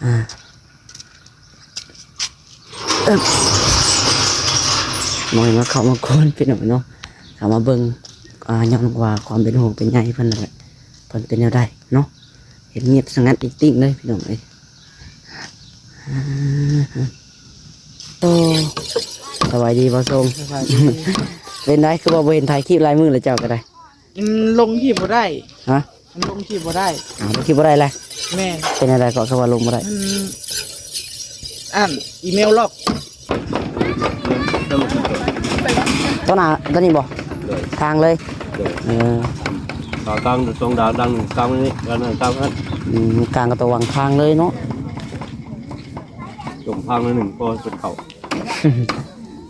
ອ່າ ເອີບ ນ້ອຍມາເຂົ້າມາກວນພີ່ນ້ອງເນາະ ເຂົ້າມາເບິ່ງ ອ່າ ຍ້ອນວ່າຄວາມເປັນຫ່ວງເປັນໃຍເພິ່ນນັ້ນແຫຼະ ເພິ່ນເປັນແນວໃດເນາະ ເຫັນງຽບສະຫງັດອິ້ງຕິ້ງເລີຍພີ່ນ້ອງເອີຍ. ໂອ້ ສະບາຍດີບ່າວຊົງ. ສະບາຍດີ. ເປັນໃດຄືວ່າບໍ່ເຫັນຖ່າຍຄລິບຫຼາຍມື້ແລ້ວເຈົ້າກໍໄດ້? ມັນລົງຄລິບບໍ່ໄດ້. ຮະ? ມັນລົງຄລິບບໍ່ໄດ້. ອ້າວ ລົງຄລິບບໍ່ໄດ້ແລ້ວ? ແມ່ນ. ເປັນຈັ່ງໃດກໍຄືວ່າລົງບໍ່ໄດ້? ມັນ ອັນ ອີເມວລັອກ. ໂຕໜ້າ ໂຕນີ້ບໍ່? ໂດຍ. ຄ້າງເລີຍ? ໂດຍ. ເອີ ຂາຕັ້ງສອງດາວ ດັ່ງໜຶ່ງຕັ້ງນີ້ ດ້ານນັ້ນຕັ້ງນັ້ນ. ອືມ ກາງກໍຕະວັງຄ້າງເລີຍເນາະ. ຈົມພັງໜ້ອຍໜຶ່ງ ພໍເພິ່ນເຂົ້າ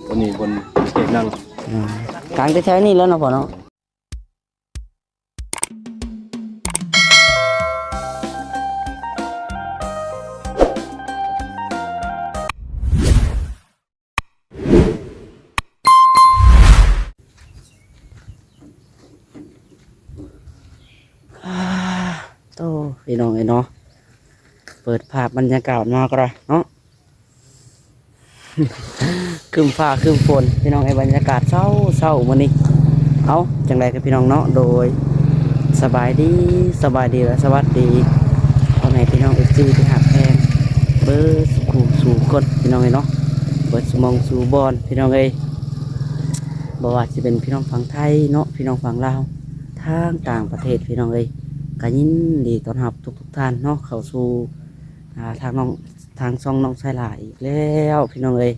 ຕົວນີ້ເພິ່ນເກັບນັ່ງ. ອືມ ກາງແຖວໆນີ້ແຫຼະເນາະພໍ່ເນາະ. ໂອ້ ພີ່ນ້ອງເອີຍເນາະ ເປີດພາບບັນຍາກາດມາກໍໄດ້ເນາະ ຄຶ້ມຟ້າຄຶ້ມຝົນ ພີ່ນ້ອງເອີຍ ບັນຍາກາດເຊົ້າໆ ມື້ນີ້. ເອົ້າ ຈັ່ງໃດກັນພີ່ນ້ອງເນາະ ໂດຍ ສະບາຍດີ ສະບາຍດີ ແລະ ສະຫວັດດີ ພໍ່ແມ່ພີ່ນ້ອງ ເອັຟຊີ ທີ່ຮັກແພງ ເບິດສູ່ຄູ່ສູ່ຄົນ ພີ່ນ້ອງເອີຍເນາະ ເບິດສູ່ໝ່ອງສູ່ບ່ອນ ພີ່ນ້ອງເອີຍ. ບໍ່ວ່າຊິເປັນພີ່ນ້ອງຝັ່ງໄທເນາະ ພີ່ນ້ອງຝັ່ງລາວ ທາງຕ່າງປະເທດ ພີ່ນ້ອງເອີຍ ກໍຍິນດີຕ້ອນຮັບທຸກໆທ່ານເນາະ ເຂົ້າສູ່ ອ່າ ທາງນ້ອງ ທາງຊ່ອງນ້ອງຊາຍຫຼ້າອີກແລ້ວ ພີ່ນ້ອງເອີຍ.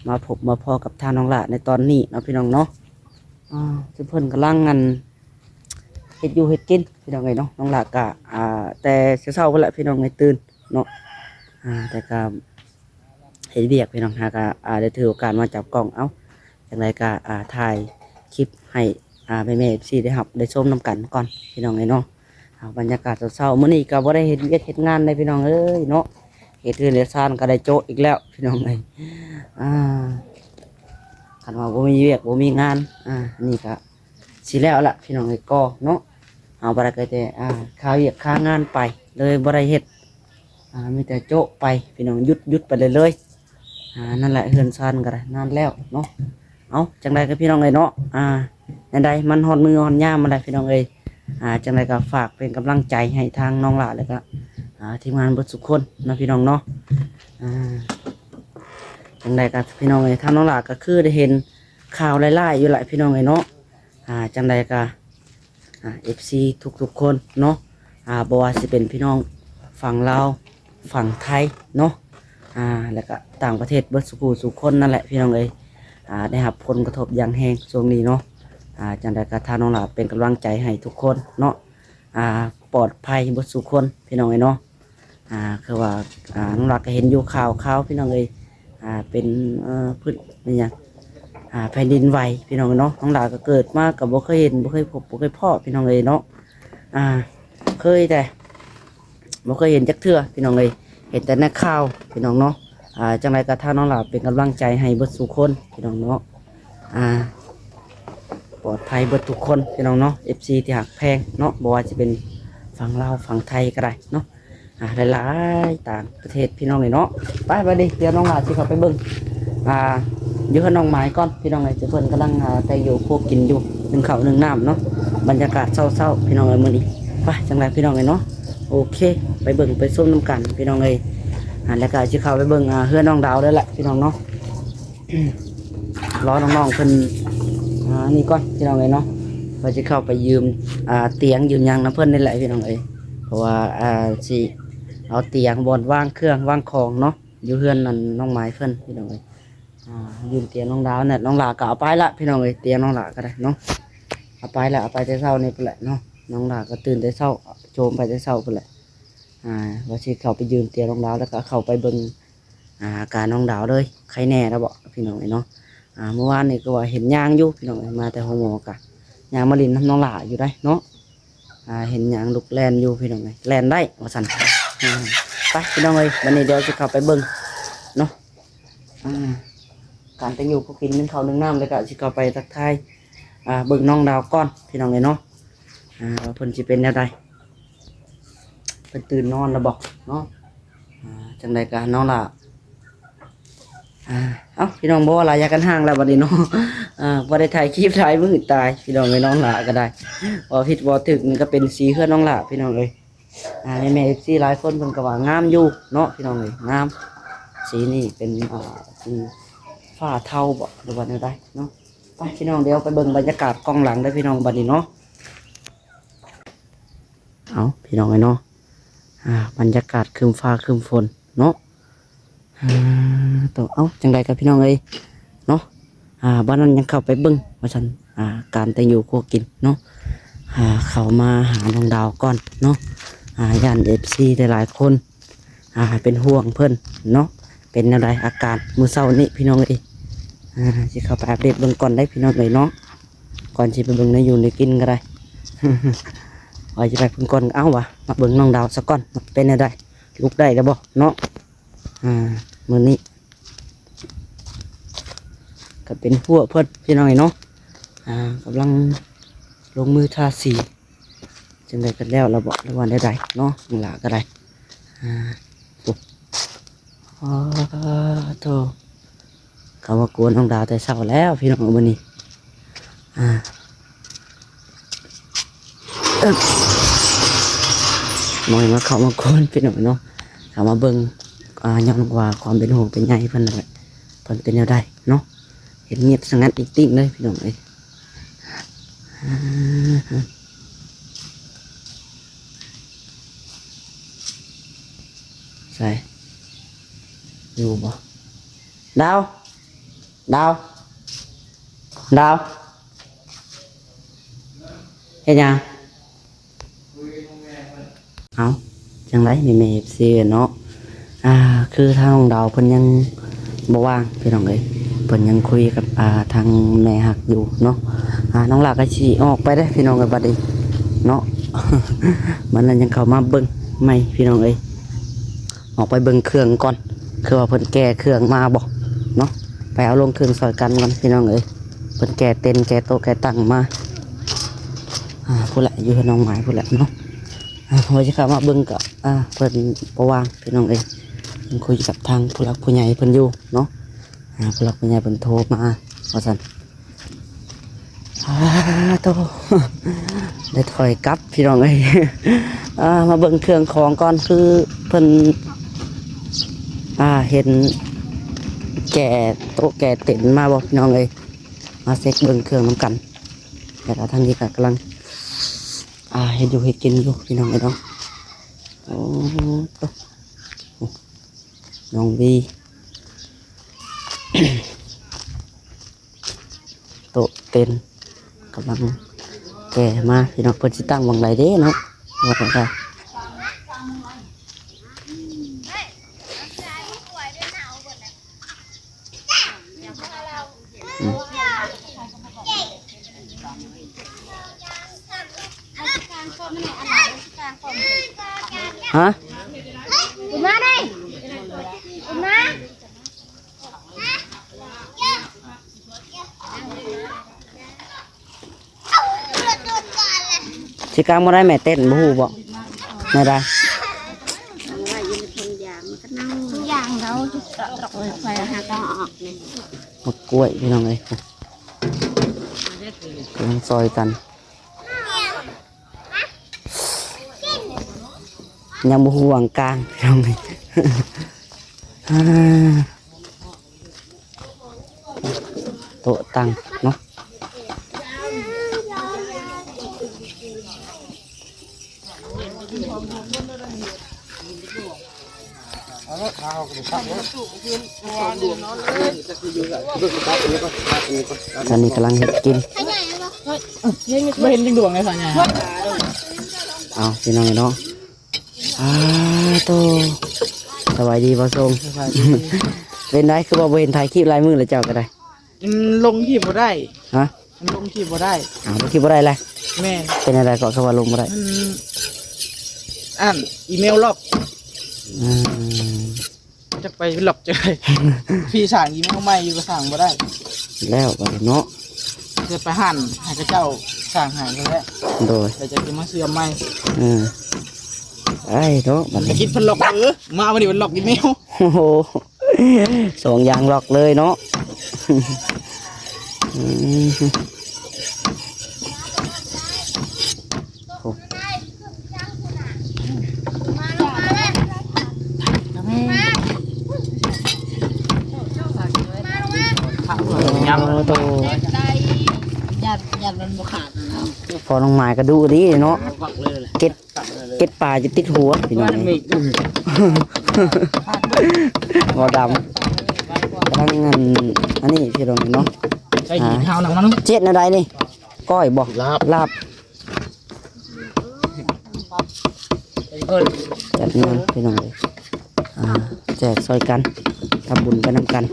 ມາພົບມາພໍ້ກັບທ່ານນ້ອງຫຼ້າໃນຕອນນີ້ເນາະ ພີ່ນ້ອງເນາະ. ອ່າ ເພິ່ນກຳລັງ ອັນ ເຮັດຢູ່ເຮັດກິນ ພີ່ນ້ອງເອີຍເນາະ. ນ້ອງຫຼ້າກະ ອ່າ ແຕ່ເຊົ້າໆ ພຸ້ນລະ ພີ່ນ້ອງເອີຍ ຕື່ນເນາະ ອ່າ ແຕ່ກະ ເຮັດວຽກ ພີ່ນ້ອງ ຫາກະ ອ່າ ໄດ້ຖືໂອກາດມາຈັບກ້ອງ ເອົ້າ ຈັ່ງໃດກະ ອ່າ ຖ່າຍຄລິບໃຫ້ ອ່າ ແມ່ໆ ເອັຟຊີ ໄດ້ຮັບໄດ້ຊົມນຳກັນກ່ອນ ພີ່ນ້ອງເອີຍເນາະ. ອ່າ ບັນຍາກາດເຊົ້າໆ ມື້ນີ້ກະບໍ່ໄດ້ເຮັດວຽກເຮັດງານເດ້ ພີ່ນ້ອງເອີຍເນາະ ເຮັດເຮືອນເຮັດຊານກະໄດ້ໂຈະອີກແລ້ວ ພີ່ນ້ອງເອີຍ. ອ່າ ຄັນວ່າບໍ່ມີວຽກບໍ່ມີງານ ອ່າ ນີ້ກະ ຊິແລ້ວລະ ພີ່ນ້ອງເອີຍ ກໍເນາະ ເຮົາບໍ່ໄດ້ກໍແຕ່ ອ່າ ຄາວຽກຄາງານໄປ ເລີຍບໍ່ໄດ້ເຮັດ ອ່າ ມີແຕ່ໂຈະໄປ ພີ່ນ້ອງ ຢຸດ ຢຸດໄປເລື້ອຍໆ. ອ່າ ນັ້ນແຫຼະ ເຮືອນຊານກໍໄດ້ນານແລ້ວເນາະ. ເອົ້າ ຈັ່ງໃດກໍພີ່ນ້ອງເອີຍເນາະ ອ່າ ແນວໃດມັນຮອດມື້ຮອດຍາມມາແລ້ວ ພີ່ນ້ອງເອີຍ. ອ່າ ຈັ່ງໃດກໍຝາກເປັນກຳລັງໃຈໃຫ້ທາງນ້ອງຫຼ້າ ແລ້ວກໍ ອ່າ ທີມງານເບິດສູ່ຄົນເນາະ ພີ່ນ້ອງເນາະ. ອ່າ ຈັ່ງໃດກໍພີ່ນ້ອງເອີຍ ທາງນ້ອງຫຼ້າກໍຄືໄດ້ເຫັນ ຂ່າວຫຼາຍໆຢູ່ແຫຼະ ພີ່ນ້ອງເອີຍເນາະ. ອ່າ ຈັ່ງໃດກໍ ອ່າ ເອັຟຊີ ທຸກໆຄົນເນາະ ອ່າ ບໍ່ວ່າຊິເປັນພີ່ນ້ອງຝັ່ງລາວ ຝັ່ງໄທເນາະ ອ່າ ແລ້ວກໍຕ່າງປະເທດເບິດສູ່ຜູ້ສູ່ຄົນນັ້ນແຫຼະ ພີ່ນ້ອງເອີຍ. ອ່າ ໄດ້ຮັບຜົນກະທົບຢ່າງແຮງຊ່ວງນີ້ເນາະ. ອ່າ ຈັ່ງໃດກໍທ່ານນ້ອງຫຼ້າເປັນກຳລັງໃຈໃຫ້ທຸກຄົນເນາະ ອ່າ ປອດໄພເບິດສູ່ຄົນ ພີ່ນ້ອງເອີຍເນາະ. ອ່າ ຄືວ່າ ອ່າ ນ້ອງຫຼ້າກໍເຫັນຢູ່ຂ່າວຄາວ ພີ່ນ້ອງເອີຍ ອ່າ ເປັນ ເອີ ພື້ນ ເປັນຫຍັງ ອ່າ ແຜ່ນດິນໄຫວ ພີ່ນ້ອງເອີຍເນາະ. ນ້ອງຫຼ້າກໍເກີດມາກໍບໍ່ເຄີຍເຫັນ ບໍ່ເຄີຍພົບ ບໍ່ເຄີຍພໍ້ ພີ່ນ້ອງເອີຍເນາະ. ອ່າ ເຄີຍແຕ່ ບໍ່ເຄີຍເຫັນຈັກເທື່ອ ພີ່ນ້ອງເອີຍ ເຫັນແຕ່ໃນຂ່າວ ພີ່ນ້ອງເນາະ. ອ່າ ຈັ່ງໃດກໍຖ້ານ້ອງຫຼ້າເປັນກຳລັງໃຈໃຫ້ເບິດສູ່ຄົນ ພີ່ນ້ອງເນາະ. ອ່າ ປອດໄພເບິດທຸກຄົນ ພີ່ນ້ອງເນາະ ເອັຟຊີ ທີ່ຮັກແພງເນາະ ບໍ່ວ່າຈະເປັນຝັ່ງລາວຝັ່ງໄທກໍໄດ້ເນາະ ອ່າ ຫຼາຍໆຕ່າງປະເທດ ພີ່ນ້ອງເອີຍເນາະ. ໄປ ບັດນີ້ດຽວນ້ອງຫຼ້າຊິເຂົ້າໄປເບິ່ງ ອ່າ ຢູ່ເຮືອນນ້ອງໝາຍກ່ອນ ພີ່ນ້ອງເອີຍ ເພິ່ນກຳລັງ ອ່າ ແຕ່ງຢູ່ຄົວກິນຢູ່ ໜຶ້ງເຂົ້າໜຶ້ງນ້ຳເນາະ. ບັນຍາກາດເຊົ້າໆ ພີ່ນ້ອງເອີຍ ມື້ນີ້ ໄປ ຈັ່ງໃດ ພີ່ນ້ອງເອີຍເນາະ. ໂອເຄ ໄປເບິ່ງໄປຊົມນຳກັນ ພີ່ນ້ອງເອີຍ. ອ່າ ແລ້ວກໍຊິເຂົ້າໄປເບິ່ງ ອ່າ ເຮືອນນ້ອງດາວເດີແຫຼະ ພີ່ນ້ອງເນາະ. ລໍນ້ອງໆເພິ່ນ ອ່າ ນີ້ກ່ອນ ພີ່ນ້ອງເອີຍເນາະ ວ່າຊິເຂົ້າໄປຢືມ ອ່າ ຕຽງຢືມຫຍັງນຳເພິ່ນນີ້ແຫຼະ ພີ່ນ້ອງເອີຍ. ເພາະວ່າ ອ່າ ຊິເອົາຕຽງບ່ອນວາງເຄື່ອງວາງຂອງເນາະ ຢູ່ເຮືອນນັ້ນນ້ອງໝາຍເພິ່ນ ພີ່ນ້ອງເອີຍ. ອ່າ ຢືມຕຽງນ້ອງດາວແຫຼະ ນ້ອງຫຼ້າກໍເອົາໄປລະ ພີ່ນ້ອງເອີຍ ຕຽງນ້ອງຫຼ້າກໍໄດ້ເນາະ. ເອົາໄປລະ ເອົາໄປແຕ່ເຊົ້ານີ້ພຸ້ນແຫຼະເນາະ ນ້ອງຫຼ້າກໍຕື່ນແຕ່ເຊົ້າ ໂຈມໄປແຕ່ເຊົ້າພຸ້ນແຫຼະ. ອ່າ ວ່າຊິເຂົ້າໄປຢືມຕຽງນ້ອງດາວ ແລ້ວກໍເຂົ້າໄປເບິ່ງ ອ່າ ອາການນ້ອງດາວເລີຍ ໄຄແນ່ແລ້ວເບາະ ພີ່ນ້ອງເອີຍເນາະ. ອ່າ ມື້ວານນີ້ກໍວ່າເຫັນຍ່າງຢູ່ ພີ່ນ້ອງເອີຍ ມາແຕ່ໂຮງໝໍກໍຍ່າງມາຫຼິ້ນນຳນ້ອງຫຼ້າຢູ່ໄດ໋ເນາະ. ອ່າ ເຫັນຍ່າງລຸກແລ່ນຢູ່ ພີ່ນ້ອງເອີຍ ແລ່ນໄດ້ວ່າຊັ້ນ. ອ່າ ໄປ ພີ່ນ້ອງເອີຍ ບັດນີ້ດຽວຊິເຂົ້າໄປເບິ່ງເນາະ. ອ່າ ການແຕ່ງຢູ່ຜູ້ກິນໜຶ້ງເຂົ້າໜຶ້ງນ້ຳ ແລ້ວກໍຊິເຂົ້າໄປທັກທາຍ ອ່າ ເບິ່ງນ້ອງດາວກ່ອນ ພີ່ນ້ອງເອີຍເນາະ ວ່າເພິ່ນຊິເປັນແນວໃດ. ເພິ່ນຕື່ນນອນແລ້ວບໍເນາະ? ອ່າ ຈັ່ງໃດກະນ້ອງຫຼ້າ ອ່າ ເອົ້າ ພີ່ນ້ອງ ບໍ່ວ່າຫຼາຍ ຢາກກັນຫ່າງແລ້ວບັດນີ້ເນາະ ອ່າ ບໍ່ໄດ້ຖ່າຍຄລິບຫຼາຍມື້ຕາຍ ພີ່ນ້ອງເອີຍ ນ້ອງຫຼ້າກໍໄດ້ ເວົ້າຜິດເວົ້າຖືກ ນີ້ກໍເປັນສີເຮືອນນ້ອງຫຼ້າ ພີ່ນ້ອງເອີຍ ອ່າ ແມ່ໆ ເອັຟຊີ ຫຼາຍຄົນເພິ່ນກໍວ່າງາມຢູ່ເນາະ ພີ່ນ້ອງເອີຍ ງາມ ສີນີ້ເປັນ ອ່າ ສີຟ້າເທົາບໍ ຫຼືວ່າແນວໃດເນາະ ໄປ ພີ່ນ້ອງ ດຽວໄປເບິ່ງບັນຍາກາດກ້ອງຫຼັງເດີ ພີ່ນ້ອງ ບັດນີ້ເນາະ. ເອົາ ພີ່ນ້ອງເອີຍເນາະ ອ່າ ບັນຍາກາດຄຶ້ມຟ້າຄຶ້ມຝົນເນາະ ອ່າ ໂຕ ເອົ້າ ຈັ່ງໃດກໍພີ່ນ້ອງເອີຍເນາະ ອ່າ ບ່ອນນັ້ນຍັງເຂົ້າໄປເບິ່ງວ່າຊັ້ນ ອ່າ ການແຕ່ງຢູ່ຄົວກິນເນາະ ອ່າ ເຂົ້າມາຫານ້ອງດາວກ່ອນເນາະ ອ່າ ຢ້ານເອັຟຊີຫຼາຍໆຄົນ ອ່າ ເປັນຫ່ວງເພິ່ນເນາະ ເປັນແນວໃດອາການມື້ເຊົ້ານີ້ ພີ່ນ້ອງເອີຍ ອ່າ ຊິເຂົ້າໄປອັບເດດເບິ່ງກ່ອນໄດ໋ ພີ່ນ້ອງເອີຍເນາະ ກ່ອນຊິໄປເບິ່ງແນວຢູ່ແນວກິນກໍໄດ້ ວ່າຊິໄປເບິ່ງກ່ອນ ເອົ້າ ວ່າມາເບິ່ງນ້ອງດາວສາກ່ອນ ເປັນແນວໃດ ລຸກໄດ້ແລ້ວບໍ່ເນາະ ອ່າ ມື້ນີ້ກໍເປັນຫົວເພິ່ນ ພີ່ນ້ອງເອີຍເນາະ ອ່າ ກຳລັງລົງມືທາສີ ຈັ່ງໃດກໍແລ້ວລະບໍ ຫຼືວ່າແນວໃດເນາະ ນ້ອງຫຼ້າກໍໄດ້ ອ່າ ໂອ້ ໂອ້ໂທ້ ເຂົ້າມາກວນນ້ອງດາວແຕ່ເຊົ້າແລ້ວ ພີ່ນ້ອງ ມື້ນີ້ ອ່າ ເອີບ ນ້ອຍມາເຂົ້າມາກວນ ພີ່ນ້ອງເນາະ ເຂົ້າມາເບິ່ງ ອ່າ ຍ້ອນວ່າຄວາມເປັນຫ່ວງເປັນໃຍເພິ່ນນັ້ນແຫຼະ ເພິ່ນເປັນແນວໃດເນາະ ເຫັນງຽບສະຫງັດອິກຕິ້ງເລີຍ ພີ່ນ້ອງເອີຍ ໃສ ຢູ່ບໍ່? ດາວ ດາວ ດາວ ເຮັດຫຍັງ? ເອົ້າ ຈັ່ງໃດແມ່ໆ ເອັຟຊີເນາະ ອ່າ ຄືທາງນ້ອງດາວເພິ່ນຍັງບໍ່ວ່າງ ພີ່ນ້ອງເອີຍ ເພິ່ນຍັງຄຸຍກັບ ອ່າ ທາງແມ່ຮັກຢູ່ເນາະ ອ່າ ນ້ອງຫຼ້າກໍຊິອອກໄປເດ້ ພີ່ນ້ອງເອີຍ ບັດນີ້ເນາະ ມັນນັ້ນຍັງເຂົ້າມາເບິ່ງໃໝ່ ພີ່ນ້ອງເອີຍ ອອກໄປເບິ່ງເຄື່ອງກ່ອນ ຄືວ່າເພິ່ນແກ່ເຄື່ອງມາບໍ່ເນາະ ໄປເອົາລົງເຄື່ອງຊ່ອຍກັນກ່ອນ ພີ່ນ້ອງເອີຍ ເພິ່ນແກ່ເຕັນ ແກ່ໂຕະ ແກ່ຕັ່ງມາ ອ່າ ພຸ້ນແຫຼະ ຢູ່ເຮືອນນ້ອງໝາຍພຸ້ນແຫຼະເນາະ ອ່າ ວ່າຊິເຂົ້າມາເບິ່ງກໍ ອ່າ ເພິ່ນບໍ່ວ່າງ ພີ່ນ້ອງເອີຍ ເພິ່ນຄຸຍກັບທາງຜູ້ຫຼັກຜູ້ໃຫຍ່ເພິ່ນຢູ່ເນາະ ອ່າ ຜູ້ຫຼັກຜູ້ໃຫຍ່ເພິ່ນໂທມາວ່າຊັ້ນ ອ່າ ໂຕ ໄດ້ຖອຍກັບ ພີ່ນ້ອງເອີຍ ອ່າ ມາເບິ່ງເຄື່ອງຂອງກ່ອນ ຄືເພິ່ນ ອ່າ ເຫັນແກ່ໂຕະແກ່ເຕັນມາບໍ່ ພີ່ນ້ອງເອີຍ ມາເຊັກເບິ່ງເຄື່ອງນຳກັນ ແລ້ວກໍທາງນີ້ກໍກຳລັງ ອ່າ ເຮັດຢູ່ເຮັດກິນຢູ່ ພີ່ນ້ອງເອີຍເນາະ ໂອ້ ໂຕ ນ້ອງວີ ໂຕະເຕັນກຳລັງແກ່ມາ ພີ່ນ້ອງ ເພິ່ນຊິຕັ້ງໝ່ອງໃດເດ້ເນາະ ວ່າແຕ່ ຮະ ຂຶ້ນມາເດ້ ຂຶ້ນມາ ຊິກາງບໍ່ໄດ້ແມ່ເຕັ້ນ ບໍ່ຮູ້ບໍ່ ແນວໃດ ທຸກຢ່າງເຮົາ ໝາກກ້ວຍ ພີ່ນ້ອງເອີຍ ກຳລັງຊ່ອຍກັນ ຍັງບໍ່ຮູ້ຫວ່າງກາງ ພີ່ນ້ອງເອີຍ ໂຕະຕັ່ງເນາະ ຕອນນີ້ກຳລັງເຮັດກິນ ບໍ່ເຫັນຈັກດວງເລີຍ ເອົາ ພີ່ນ້ອງເນາະ ອ່າ ໂຕ ສະບາຍດີບ່າວຊົງ ສະບາຍດີ ເປັນໃດ ຄືວ່າບໍ່ເຫັນຖ່າຍຄລິບຫຼາຍມື້ແລ້ວ ເຈົ້າກໍໄດ້ ມັນລົງຄລິບບໍ່ໄດ້ ຮະ ມັນລົງຄລິບບໍ່ໄດ້ ອ້າວ ລົງຄລິບບໍ່ໄດ້ແລ້ວ ແມ່ນ ເປັນຈັ່ງໃດກໍຄືວ່າລົງບໍ່ໄດ້ ມັນ ອັນ ອີເມວລັອກ ອືມ ຈັກໄປລັອກຈັ່ງໃດ ພີ່ສ້າງອີເມວໃໝ່ຢູ່ກໍສ້າງບໍ່ໄດ້ ແລ້ວບັດນີ້ເນາະ ຈະໄປຫັ້ນໃຫ້ເຂົາເຈົ້າສ້າງໃຫ້ແລ້ວ ໂດຍ ແລ້ວຈະມາເຊື່ອມໃໝ່ ເອີ ເ ໄປເນາະ ບັດນີ້ ກິນເພິ່ນລັອກ ເອີ ມາບັດນີ້ເພິ່ນລັອກກິນແມວ. ໂອ້ໂຫ ສອງຢ່າງລັອກເລີຍເນາະ. ອືມ ໂອ້ ຍຳ ໂອ້ໂຫ ຢ້ານ ຢ້ານມັນບໍ່ຂາດນະ. ພໍນ້ອງໝາຍກະດຸດີເນາະ ເກັດ ເກັດປາຈະຕິດຫົວພີ່ນ້ອງເອີຍ. ບໍ່ດຳ ກຳລັງອັນ ອັນນີ້ພີ່ນ້ອງເນາະ. ເຮັດແນວໃດນີ້? ກ້ອຍບໍ່? ລາບ ລາບ. ຈັດງານພີ່ນ້ອງເອີຍ ອ່າ ແຈກຊ່ອຍກັນ ທຳບຸນໄປນຳກັນ.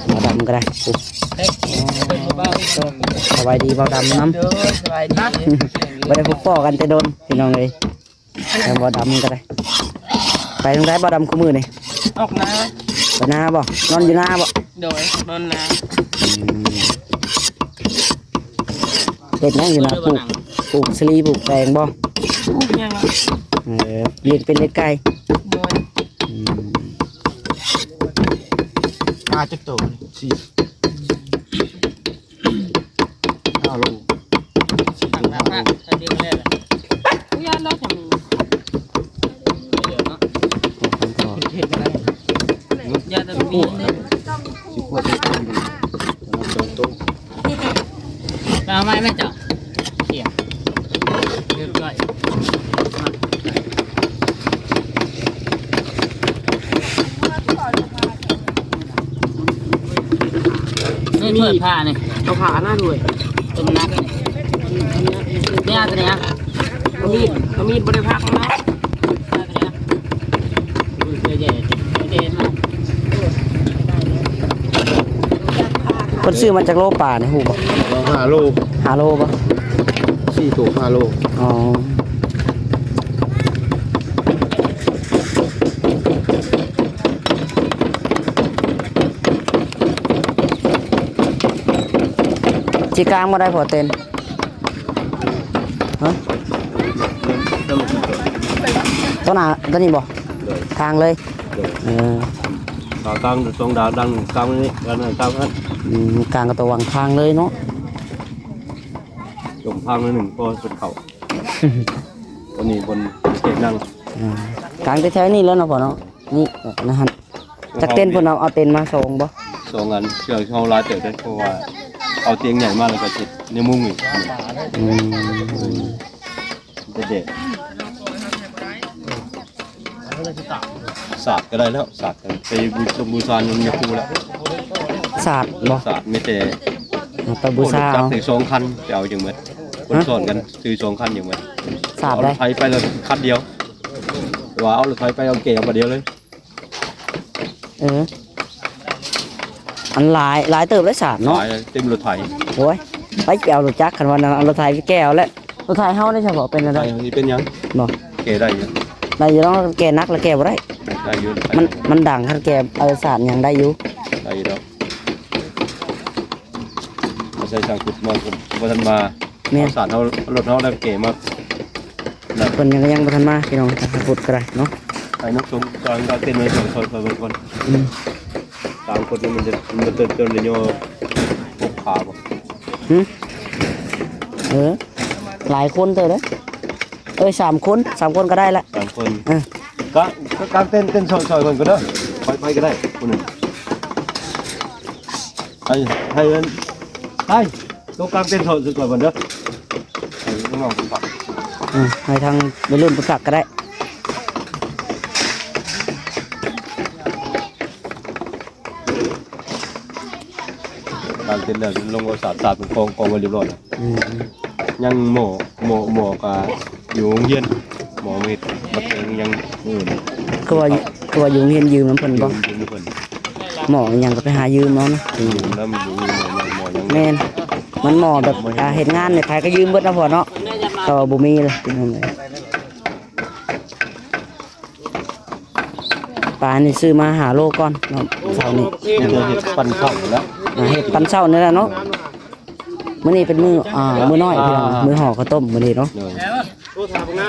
ບ່າວດຳກະໄດ້ ສະບາຍດີບ່າວດຳນຳ. ບໍ່ໄດ້ພົບພໍ້ກັນແຕ່ດົນພີ່ນ້ອງເອີຍ ທາງບ່າວດຳກະໄດ້. ໄປທາງໃດບ່າວດຳຄູ່ມື້ນີ້? ອອກນາ. ໄປນາບໍ່? ນອນຢູ່ນາບໍ່? ໂດຍ ນອນນາ. ອືມ ເຮັດຫຍັງຢູ່ນາ? ປູກ ປູກສາລີ ປູກແຕງບໍ່? ປູກຫຍັງລະ? ເອີ ລ້ຽງເປັດລ້ຽງໄກ່. ໂດຍ. ອືມ ປາຈັກໂຕ? ສີ່ ຫ້າໂລ ສີ່ໂຕ ຫ້າໂລ. ເອົາໄມ້ແມ່ເຈົ້າ. ນີ້ເປີດຜ້ານີ້ ເອົາຜ້າອັນນັ້ນເວີຍ ຕົວໜັກນີ້ ເອົາມີດ ເອົາມີດບໍ່ໄດ້ພັກເນາະ. ເພິ່ນຊື້ມາຈັກໂລປານີ້ ຮູ້ບໍ່? ຫ້າໂລ ຫ້າໂລບໍ່? ສີ່ໂຕຫ້າໂລ. ອໍ ຊິກາງບໍ່ໄດ້ພໍເຕັນ? ຮະ? ໂຕໜ້າ ໂຕນີ້ບໍ່? ໂດຍ. ທາງເລີຍ? ໂດຍ. ເອີ ກາງສອງດາວ ດາວໜຶ່ງກາງນີ້ ດາວໜຶ່ງກາງນັ້ນ. ອືມ ກາງກະຕະຫວ່າງທາງເລີຍເນາະ. ຈົມທາງໜ້ອຍໜຶ່ງ ພໍເພິ່ນເຂົ້າ ອັນນີ້ບົນເຂດນັ່ງ. ອືມ ກາງແຖວໆນີ້ແຫຼະເນາະພໍ່ເນາະ. ນີ້ ແບບນັ້ນຫັ້ນ. ຈັກເຕັນເພິ່ນເອົາ ເອົາເຕັນມາສອງບໍ່? ສອງອັນ ເຊື່ອເຮົາຫຼາຍເຕີບເດ້ ເພາະວ່າເອົາຕຽງໃຫຍ່ມາແລ້ວກໍເຮັດແນວມຸງອີກ. ອືມ ແດດ ສາດກໍໄດ້ແລ້ວ ສາດກໍໄປບູຊາ ບູຊານຳຍາຄູແລ້ວ. ສາດບໍ່? ສາດ ມີແຕ່ ເອົາໄປບູຊາເອົາ. ຈັກສອງຄັນ ໄປເອົາຈັ່ງໝົດ ຄົນຊ້ອນກັນ ຊື້ສອງຄັນຈັ່ງໝົດ. ສາດ ເອົາໄດ້ ລົດໄຖໄປລະຄັນດຽວ ວ່າເອົາລົດໄຖໄປເອົາແກ່ມາດຽວເລີຍ. ເອີ ອັນຫຼາຍ ຫຼາຍເຕີບເລີຍສາດເນາະ. ຫຼາຍເຕັມລົດໄຖ. ໂອ້ຍ ໄປ ໄປເອົາລົດຈັກ ຄັນວ່ານັ້ນ ເອົາລົດໄຖໄປແກ່ເອົາແຫຼະ. ລົດໄຖເຮົາໄດ້ສະເພາະເປັນແນວໃດ? ໄຖເຮົາຊິເປັນຫຍັງ? ບໍ່ ແກ່ໄດ້ຢູ່ ໄດ້ຢູ່ເນາະ. ແກ່ໜັກລະແກ່ບໍ່ໄດ້. ໄດ້ຢູ່ ມັນ ໄດ້ຢູ່ ມັນດັງ ຄັນແກ່ເອົາສາດຫຍັງໄດ້ຢູ່ ໄດ້ຢູ່ດອກ. ມາໃສ່ຊ່າງຂຸດມາ ບໍ່ທັນມາ. ແມ່ນ ເອົາສາດເຮົາ ລົດເຮົາໄດ້ເກມາ ເພິ່ນຍັງ ຍັງບໍ່ທັນມາພີ່ນ້ອງ ທາງພຸດກໍໄດ້ເນາະ. ໄປນຳຊົມກາງເຕັນໄວ້ ຊ່ອຍໆເບິ່ງກ່ອນ. ອືມ ສາມຄົນນີ້ມັນຈະ ມັນຈະເຕີບໂຕໄດ້ຍໍຫົກຂາບໍ່? ຫື ເອີ ຫຼາຍຄົນເຕີບເດ້. ເອີຍ ສາມຄົນ ສາມຄົນກໍໄດ້ລະ ສາມຄົນ. ເອີ ກະ ກະກາງເຕັນ ເຕັນຊ່ອຍໆເພິ່ນກໍໄດ້ ໄປ ໄປກໍໄດ້ຄົນໜຶ່ງ. ໃຫ້ ໃຫ້ ໃຫ້ ໂຕກາງເຕັນເຂົາຊິກ່ອນເດີ ໃຫ້ນ້ອງໆເພິ່ນພັກ. ອືມ ໃຫ້ທາງໄວລຸ້ນເພິ່ນພັກກໍໄດ້. ກາງເຕັນແລ້ວລົງເອົາສາດ ສາດເປັນກອງ ກອງໄວ້ຮຽບຮ້ອຍແລ້ວ. ອືມ ຍັງໝໍ້ ໝໍ້ ໝໍ້ກະຢູ່ໂຮງຮຽນ ໝໍ້ເຮັດບັດເອງຍັງ. ອືມ ຄືວ່າ ຄືວ່າຢູ່ໂຮງຮຽນຢືມນຳເພິ່ນບໍ່? ຢືມ ຢືມນຳເພິ່ນ. ໝໍ້ອີ່ຫຍັງກໍໄປຫາຢືມເອົານະ. ຢືມນຳຢູ່ ໝໍ້ຫຍັງ ໝໍ້ຫຍັງ. ແມ່ນ ມັນໝໍ້ແບບ ອ່າ ເຮັດງານໃນໃຜກໍຢືມເບິດເນາະພໍ່ເນາະ ແຕ່ວ່າບໍ່ມີລະ ພີ່ນ້ອງເອີຍ. ປານີ້ຊື້ມາຫ້າໂລກ່ອນເນາະ ເຊົ້ານີ້ ເຮັດປັນເຊົ້າແລ້ວ ອ່າ ເຮັດປັນເຊົ້ານີ້ແຫຼະເນາະ. ມື້ນີ້ເປັນມື້ ອ່າ ມື້ນ້ອຍພີ່ນ້ອງ ມື້ຫໍ່ເຂົ້າຕົ້ມມື້ນີ້ເນາະ. ໂດຍ. ໂອ້ ຖ້າບໍ່ງາ